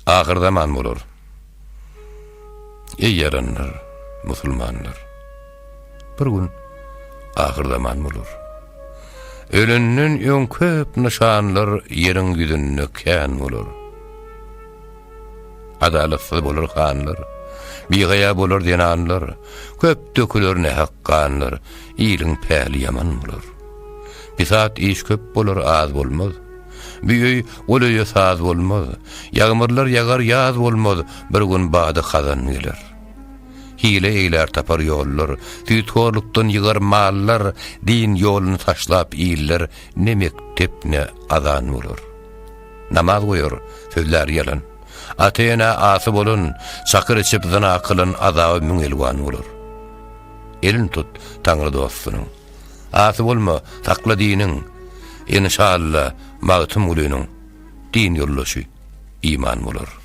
Ahyrzaman bolar. Eý ýaranlar, musulmanlar! Bir gün ahyrzaman bolar. Ölenden öň köp nyşanlar ýeriň ýüzünde kän bolar. Adalatsyz bolar hanlar, bihaýa bolar zenanlar, köp döküler nähak ganlar, iliň päli ýaman bolar. Pisat iş köp bolar, az bolmaz. Bu öý ol öýe saz bolmaz. Ýagmyrlar ýagar, ýaz bolmaz, bir gün bady hazan geler. Hile eýlär tapar ýollar, süýthorlukdan ýygar mallar, din ýoluny taşlap iller, ne mekdep, ne azan bolar. Namaz goýar, sözlär ýalan. Ata-enä asy bolan, çakyr içip zyna kylan azaby müň elwan bolar. Elin tut Taňry dostunyň. Asy bolma, sakla diniň. Enşalla, Magtymgulynyň din ýoldaşy iman bolar.